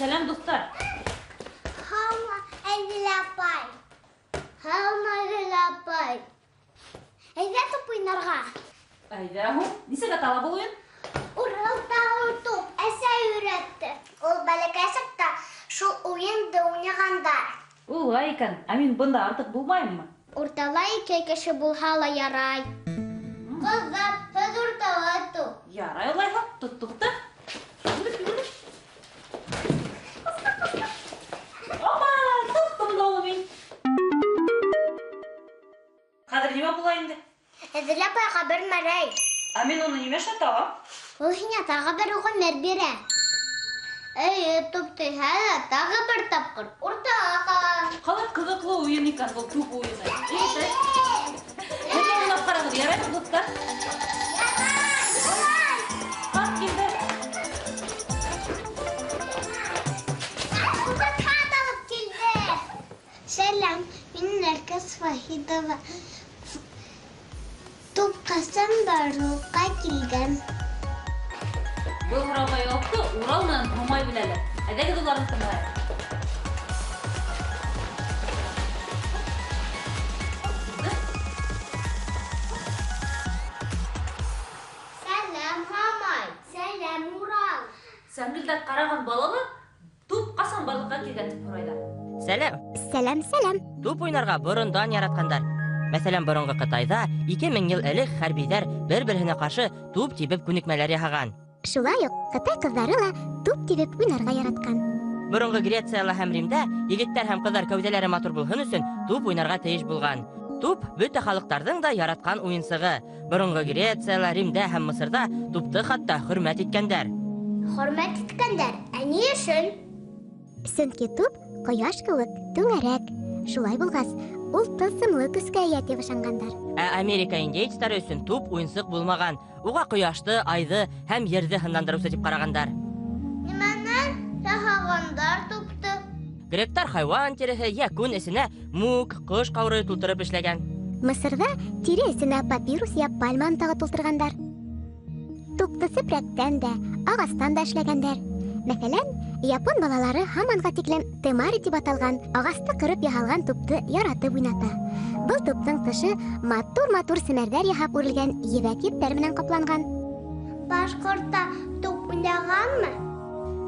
Сәләм, дуҫтар. Һаумы, Әнилә апай. Һаумы, Әнилә апай. Әйҙә туп уйнарға. Әйҙә һуң. Нисек атала был уйын? Урал тауы туп. Әсәй өйрәтте. Ул бәләкәй саҡта шул уйынды уйнағандар. Улай икән. Ә мин бында артыҡ булмайыммы? Уртала ике кеше булһа ла ярай. Ҡыҙҙар, һеҙ уртала туп. Ярай улайһа, тоттоҡ та. Опа, тоттом да улы мин. Хәҙер нимә була инде? Әҙелә апайға бер мәрәй. Ә мин уны нимә эшләтә алам? Ул һиңә тағы бер ғүмер бирә. Эйе, туп тейһә лә, тағы бер тапҡыр уртаға ҡала. Ҡалай ҡыҙыҡлы уйын икән был туп уйыны. Һеҙ ҙә уйнап ҡарағыҙ, яраймы, дуҫтар? Ҡарт килде. Ҡарт алып килде. Сәләм, мин Нәркәс Вахитова. Туп ҡасан барлыҡҡа килгән? Был һорауға яуапты Урал менән Һомай беләләр. Әйҙәгеҙ уларҙы тыңлайыҡ. Сәләм, Һомай. Сәләм, Урал. Сәңгелдәк ҡараған балалар туп ҡасан барлыҡҡа килгән тип һорайҙар. Сәләм. Сәләм, сәләм. Туп уйнарға борондан яратҡандар. Мәҫәлән, боронғо Ҡытайҙа 2000 йыл элек хәрбиҙәр бер-береһенә ҡаршы туп тибеп күнекмәләр яһаған. Шулай уҡ Ҡытай ҡыҙҙары ла туп тибеп уйнарға яратҡан. Боронғо Грецияла һәм Римдә егеттәр һәм ҡыҙҙар кәүҙәләре матур булһын өсөн туп уйнарға тейеш булған. Туп бөтә халыҡтарҙың да яратҡан уйынсығы. Боронғо Грецияла, Римдә һәм Мысырҙа тупты хатта хөрмәт иткәндәр. Хөрмәт иткәндәр? Ә ни өсөн? Сөнки туп ҡояш кеүек түңәрәк. Шулай булғас, ул тылсымлы көскә эйә тип ышанғандар. Ә Америка индейцтары өсөн туп уйынсыҡ булмаған. Уға ҡояшты, айҙы һәм ерҙе һынландырыусы тип ҡарағандар. Нимәнән яһағандар тупты? Гректар хайуан тиреһе йә күн эсенә мүк, ҡош ҡаурыйы тултырып эшләгән. Мысырҙа тире эсенә папирус йә пальма онтағы тултырғандар. Тупты сепрәктән дә, ағастан да эшләгәндәр. Мәҫәлән, япон балалары һаманға тиклем темари тип аталған ағасты ҡырып яһалған тупты яратып уйната. Был туптың тышы матур-матур семәрҙәр яһап үрелгән ебәк ептәр менән ҡапланған. Башҡортта туп уйнағанмы?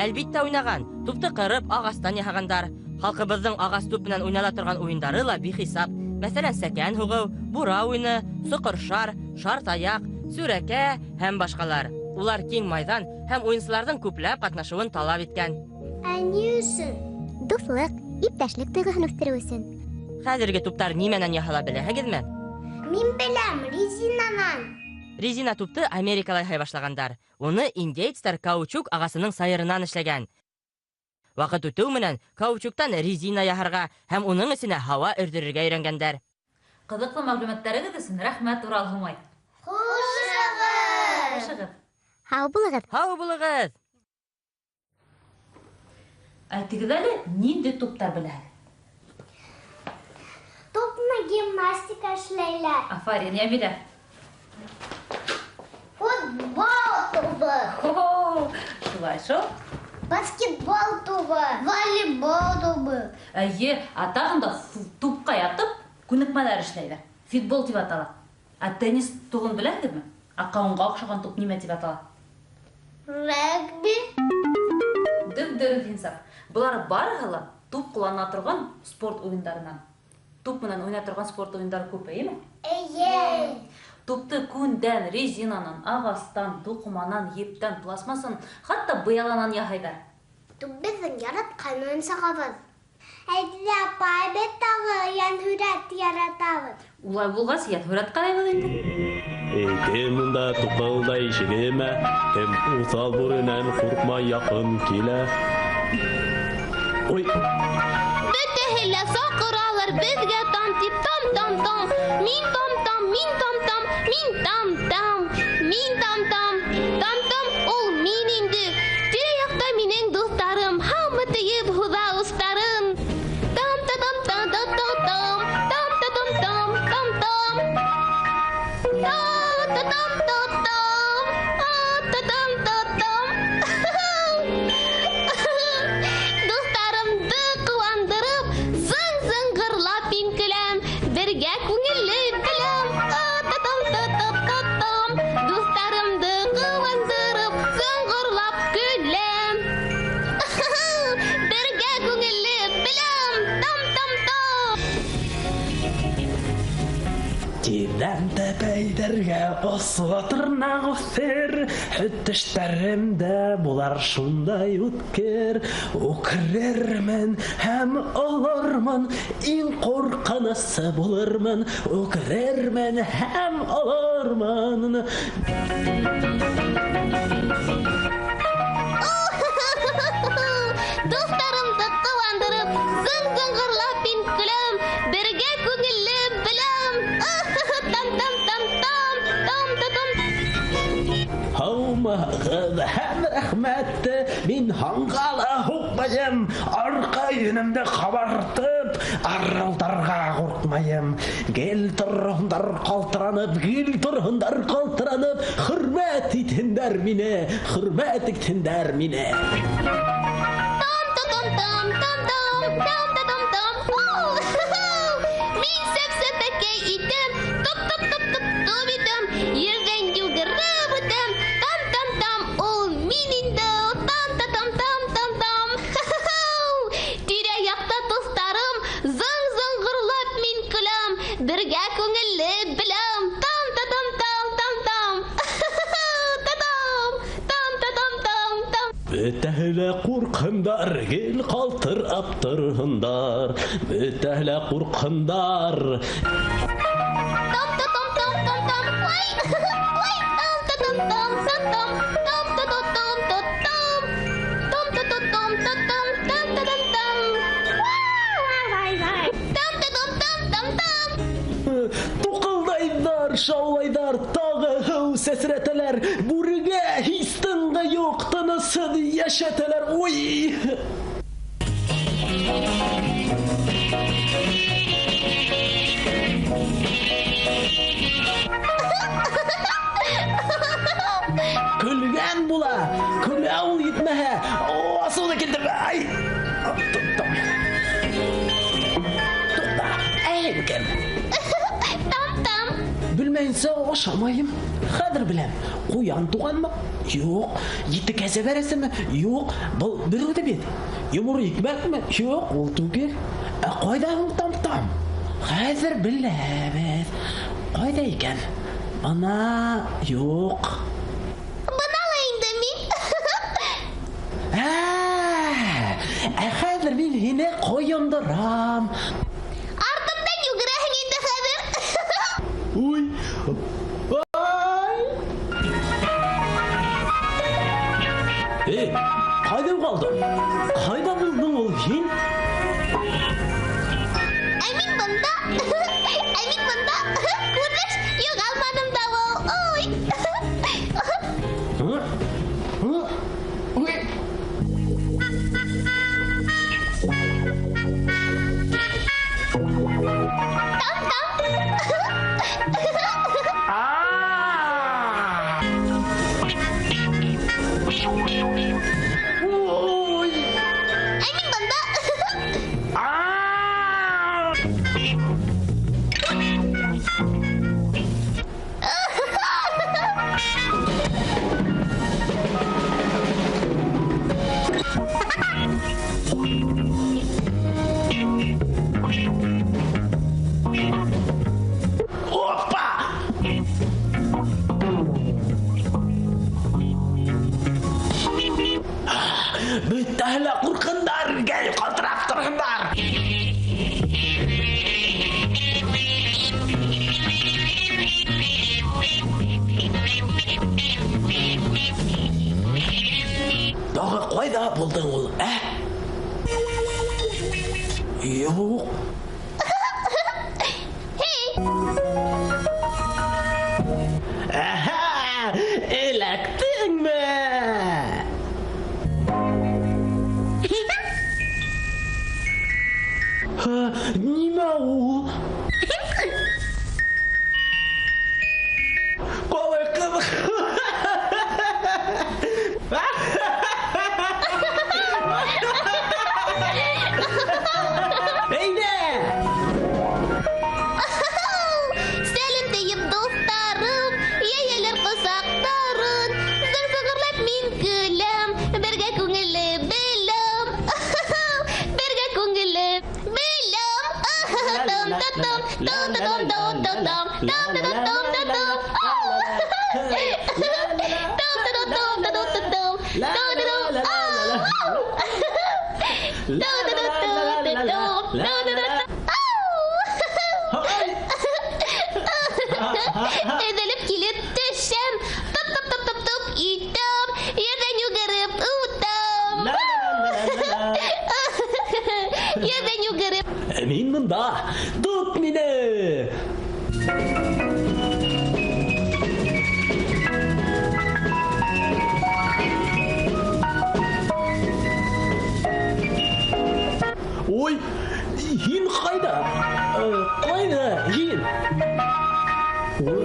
Әлбиттә уйнаған. Тупты ҡырып ағастан яһағандар. Халҡыбыҙҙың ағас туп менән уйнала торған уйындары ла бихисап. Мәҫәлән, сәкән һуғыу, бура уйыны, соҡор шар, шар таяҡ, сүрәкә һәм башҡалар. Улар киң майҙан һәм уйынсыларҙың күпләп ҡатнашыуын талап иткән. Ә ни өсөн? Дуҫлыҡ, иптәшлек тойғоһон үҫтереү өсөн. Хәҙерге туптар нимәнән яһала беләһегеҙме? Мин беләм, резинанан. Резина тупты Америкала яһай башлағандар. Уны индейцтар каучук ағасының сайырынан эшләгән. Ваҡыт үтеү менән каучуктан резина яһарға һәм уның эсенә һауа өрҙөрөргә өйрәнгәндәр. Ҡыҙыҡлы мәғлүмәттәрегеҙ өсөн рәхмәт, Урал, Һомай. Хушығыҙ! Хушығыҙ! Һау булығыҙ! Һау булығыҙ! Әйтегеҙ әле, ниндәй туптар беләһегеҙ? Тупны гимнастика эшләйләр. Афарин, Йәмилә. Футбол тубы. Хо-хо, шулай шул. Баскетбол тубы, волейбол тубы. Эйе, ә тағын да тупҡа ятып күнекмәләр эшләйҙәр. Фитбол тип атала. Ә теннис тубын беләһегеҙме? Ә ҡауынға оҡшаған туп нимә тип атала? Регби. Дөп-дөрөҫ, Инсаф. Былар барыһы ла туп ҡуллана торған спорт уйындарынан. Туп менән уйнай торған спорт уйындары күп, эйеме? Эйе. Тупты күндән, резинанан, ағастан, туҡыманан, ептән, пластмассан, хатта быяланан яһайҙар. Туп беҙҙең яратҡан уйынсығыбыҙ. Әйҙә, апай, беҙ тағы йәнһүрәт яратабыҙ. Улай булғас, йәнһүрәт ҡарайбыҙ инде. Кем унда туҡылдай ишегемә, кем уҫал бүренән ҡурҡмай яҡын килә. Ой! Бөтәһе лә саҡыралар беҙгә там тип там там там. Мин там там, мин там там, мин там там, мин там там, там там ул мин инде. Тирә-яҡта минең дуҫтарым, һаумы тейеп һуҙа устарын. Там та там та та та там, там та там там там там. Та та там та там, а та там та там. Тиҙҙән тәпәйҙәргә осло тырнаҡ үҫер, һөт тештәрем дә булар шундай үткер. Үкерермен һәм олормон, иң ҡурҡынысы булырмын. Үкерермен һәм олормон. Дуҫтарымды ҡыуандырып, зың-зыңғырлап мин көләм, бергә күңелле беләм. Там-там-там-там, там-та-там. Һаумыһығыҙ һәм рәхмәт, мин һанға ла һуҡмайым, арҡа йөнөмдө ҡабартып, арылдарға ҡурҡмайым. Гел торһондар ҡалтыранып, гел торһондар ҡалтыранып, хөрмәт итһендәр мине, хөрмәт итһендәр мине. Там-та-там-там-там-там, там-та-там-там. Мин сәп-сәпәкәй итәм, топ-топ-топ-топ-топ итәм, ерҙән йүгереп үтәм, там-там-там, ул мин инде, там-та-там-там-там-там. Тирә-яҡта дуҫтарым, зың-зыңғырлап мин көләм, бергә күңелле беләм, там-та-там-там-там-там. Та-там, там-та-там-там-там. Бөтәһе лә ҡурҡһындар, гел ҡалтырап торһондар. Бөтәһе лә ҡурҡһындар. Там-та-там-там-там-там. Ой, ой, там-та-там-там-там-там, там-та-та-там-та-там, там-та-та-там-та-там, там-та-там-там. Там-та-там-там-там-там. Туҡылдайҙар, шаулайҙар, тағы һыу сәсрәтәләр. Бүрегә һис тынғы юҡ, тынысһыҙ йәшәтәләр. Уй! Көлгән була, көлә ул етмәһә. О, асыуҙы килтермә. Ай! Туҡта. Туҡта, ә һин кем? Там-там. Белмәйенсә ашамайым. Хәҙер беләм. Ҡуян туғанмы? Юҡ. Ете кәзә бәрәсеме? Юҡ. Был бер үҙе бит. Йоморо икмәкме? Юҡ, ул түгел. Ә ҡайҙа һуң там-там? Хәҙер беләбеҙ. Ҡайҙа икән? Бына юҡ. Бына ла инде мин. Ә хәҙер мин һине ҡойондорам. Артымдан йүгерәһең инде хәҙер. Уй! Ай! Эй, ҡайҙа юғалдың? Ҡайҙа булдың ул һин? Ә мин бында. Ә мин бында. Күреш, юғалманым да ул. Ой! Һы? Һы? Уй! Там-там. А! Ой! Ә мин бында. А! Опа! Бөтәһе лә ҡурҡындар, гел ҡалтырап торһондар. Тағы ҡайҙа булдың ул, ә? Юҡ. Һей! Әһә, эләктеңме? Һа, нимә ул? Ҡалай ҡыҙыҡ. Әйҙә! Там-та-там, там-та-там-там-там-там, там-та-там-там-там. Ау! Там-та-там-там-там-там, там-та-там, ау! Там-та-там-там-там, там-та-там, ау! Әҙелеп килеп төшәм, тап-тап-тап-тап-тап итәм, ерҙән йүгереп үтәм. Ерҙән йүгереп. Мин монда. Тот мине! Ой, һин ҡайҙа? Ҡайҙа һин? Ой.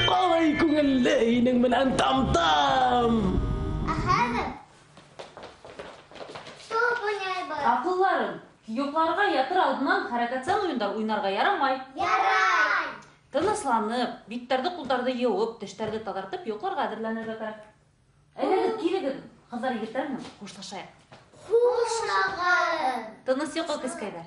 Ҡалай күңелле һинең менән там-там. Ә хәҙер туп уйнайбыҙ. Аҡылларым, йоҡларға ятыр алдынан хәрәкәтсән уйындар уйнарға ярамай. Ярай. Тынысланып, биттәрҙе, ҡулдарҙы йыуып, тештәрҙе таҙартып, йоҡларға әҙерләнергә кәрәк. Әйҙәгеҙ, килегеҙ, ҡыҙҙар, егеттәр менән хушлашайыҡ. Хушығыҙ. Тыныс йоҡо, кескәйҙәр.